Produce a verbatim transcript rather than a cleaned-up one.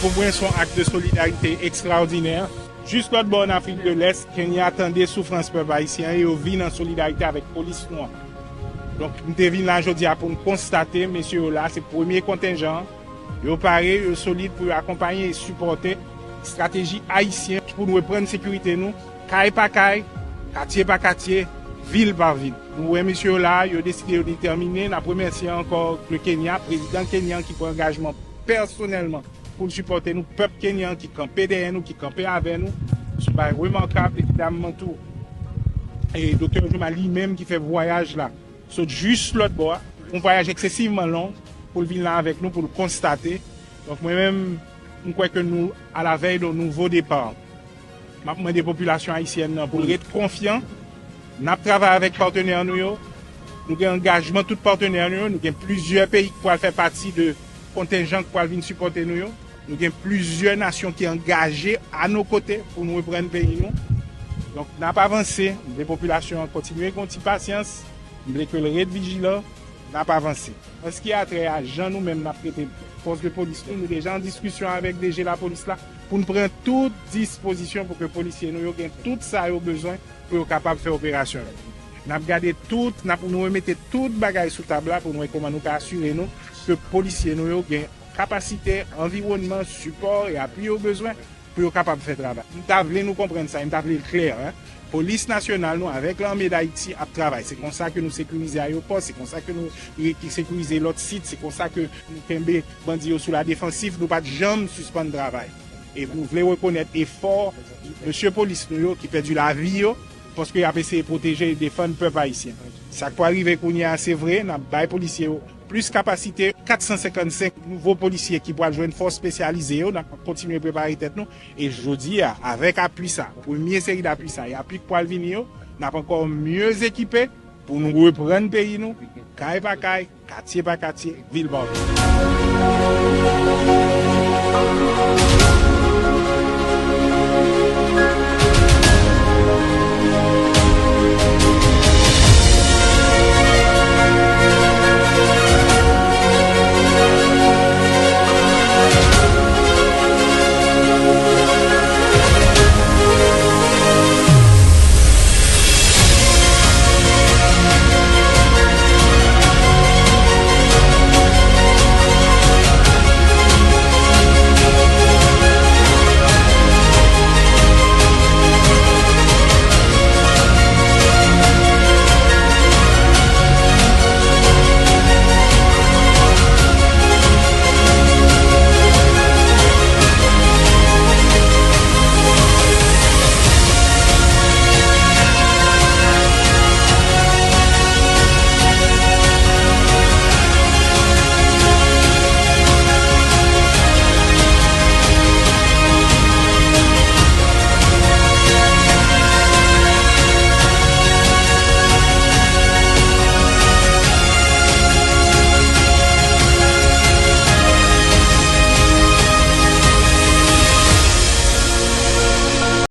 Pou mwen, se yon ak de solidarite ekstraòdinè. Jis lòt bò, an Afrik de Lès, Kenya tande soufrans pèp ayisyen an e yo vin an solidarite avèk polis nou an. Donk, m te vin la jodi a pou m konstate, mesye yo la, se premye kontenjan an. Yo pare, yo solid pou yo akonpaye e sipòte estrateji ayisyen pou nou reprann sekirite nou, kay pa kay, katye pa katye, vil pa vil. Nou wè mesye yo la, yo deside, yo detèmine. N ap remèsye ankò le Kenya, prezidan kenyan ki pran angajman pèsonèlman pou l sipòte nou, pèp kenyan ki kanpe dèyè nou, ki kanpe avè nou. Se yon bagay remakab, evidamman tou. E Doktè Jouma li menm ki fè vwayaj la, sot jis lòt bò a, yon vwayaj eksesivman long pou l vin la avèk nou, pou l konstate. Donk, mwen menm, m kwè ke nou alavèy de nouvo depa. M ap mande popilasyon ayisyèn nan pou l ret konfyan. N ap travay avèk patnè nou yo. Nou gen angajman tout patnè nou yo. Nou gen plizyè peyi ki pral fè pati de kontenjan ki pral vin sipòte nou yo. Nou gen plizyè nasyon ki angaje a nos côtés pou nou reprann peyi nou. Donk, n ap avanse. M vle popilasyon an kontinye gen yon ti pasyans. M vle ke l ret vijilan. N ap avanse. An ce qui a trait a jan nou menm n ap trete fòs de polis nou, nou deja an diskisyon avèk D G lapolis la pou n pran tout dispozisyon pou ke polisye nou yo gen tout sa yo bezwen pou yo kapab fè operasyon yo. N ap gade tout, n ap nou remete tout bagay sou tab la pou nou wè kòman nou ka asire nou ke polisye nou yo gen kapasite, anviwònman, sipò e apui yo bezwen pou yo kapab fè travay. M ta vle nou konprann sa, e m ta vle l klè, en. Polis nasyonal nou avèk Lame Dayiti ap travay. Se konsa ke nou sekirize ayewopò, se konsa ke nou re- sekirize lòt sit, se konsa ke nou kenbe bandi yo sou la defansif, nou pa t janm sispann travay. E nou vle rekonèt efò mesye polis nou yo ki pèdi lavi yo, paske y ap eseye pwoteje e defann pèp ayisyen. Sa k pral rive kounye a, se vre, n ap bay polisye yo plis kapasite, kat san senkannsenk nouvo polisye ki pral jwenn fòs espesyalize yo, n ap kontinye prepare tèt nou. E jodi a, avèk apui sa, premye seri dapui sa, e apui k pral vini yo, n ap ankò mye ekipe pou nou reprann peyi nou, kay pa kay, katye pa katye, vil pa vil.